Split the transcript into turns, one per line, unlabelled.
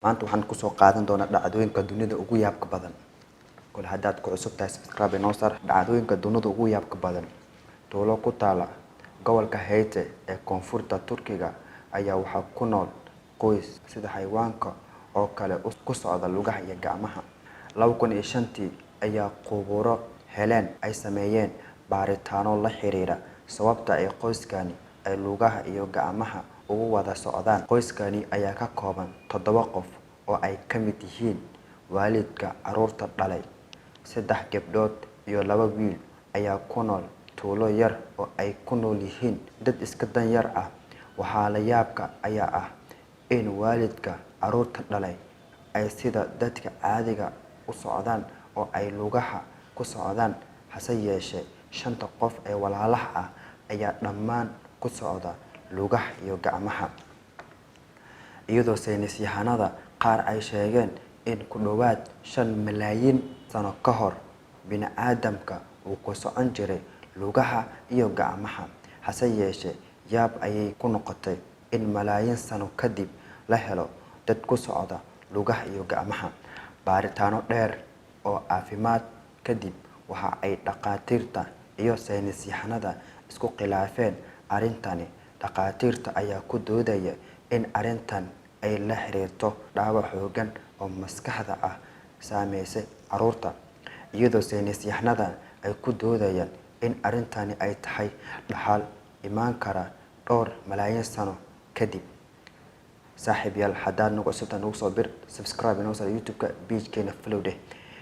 Maanta waxaan kusoo qaadan doonaa dhacdooyinka dunida ugu yaabka badan. Kol haddaad ku cusub tahay, subscribe inoo saar. Dhacdooyinka dunida ugu yaabka badan. Tuulo ku taala gobolka Hatay ee koonfurta Turkiga ayaa waxaa ku nool qoys sida xayawaanka oo kale ku socda lugaha iyo gacmaha. 2005-tii ayaa khuburo heleen ay sameeyeen baaritaano la xiriira sababta ay qoyskani ay lugaha iyo gacmaha ugu wada socdaan. Qoyskani ayaa ka kooban toddoba qof oo ay ka mid yihiin waalidka carruurta dhalay. Saddex gabdhood iyo laba wiil ayaa ku nool tuulo yar oo ay ku nool yihiin dad iska danyar ah. Waxaa la yaabka ayaa ah in waalidka carruurta dhalay ay sida dadka caadiga u socdaan oo ay lugaha ku socdaan, hase yeeshee shanta qof ee walaalaha ah ayaa dhammaan ku socda lugaha iyo gacmaha. Iyadoo saynisyahanada qaar ay sheegeen in ku dhowaad 5 malaayiin sano ka hor bini'aadamka uu ku socon jiray lugaha iyo gacmaha, hase yeeshee yaab ayay ku noqotay in malaayiin sano kadib la helo dad ku socda lugaha iyo gacmaha. Baaritaano dheer oo caafimaad kadib, waxa ay dhakhaatiirta iyo saynisyahanada isku khilaafeen arrintani. Dhakhaatiirta ayaa ku doodaya in arrintan ay la xiriirto dhaawac xooggan oo maskaxda ah saameysay carruurta, iyadoo saynisyahanada ay ku doodayaan in arrintani ay tahay dhaxal iman kara dhowr malaayiin sano kadib. Saaxiib yaal, haddaad nagu cusubtahay, nagu soo bir, subscribe inoo saar YouTube-ka, page-keena follow dheh.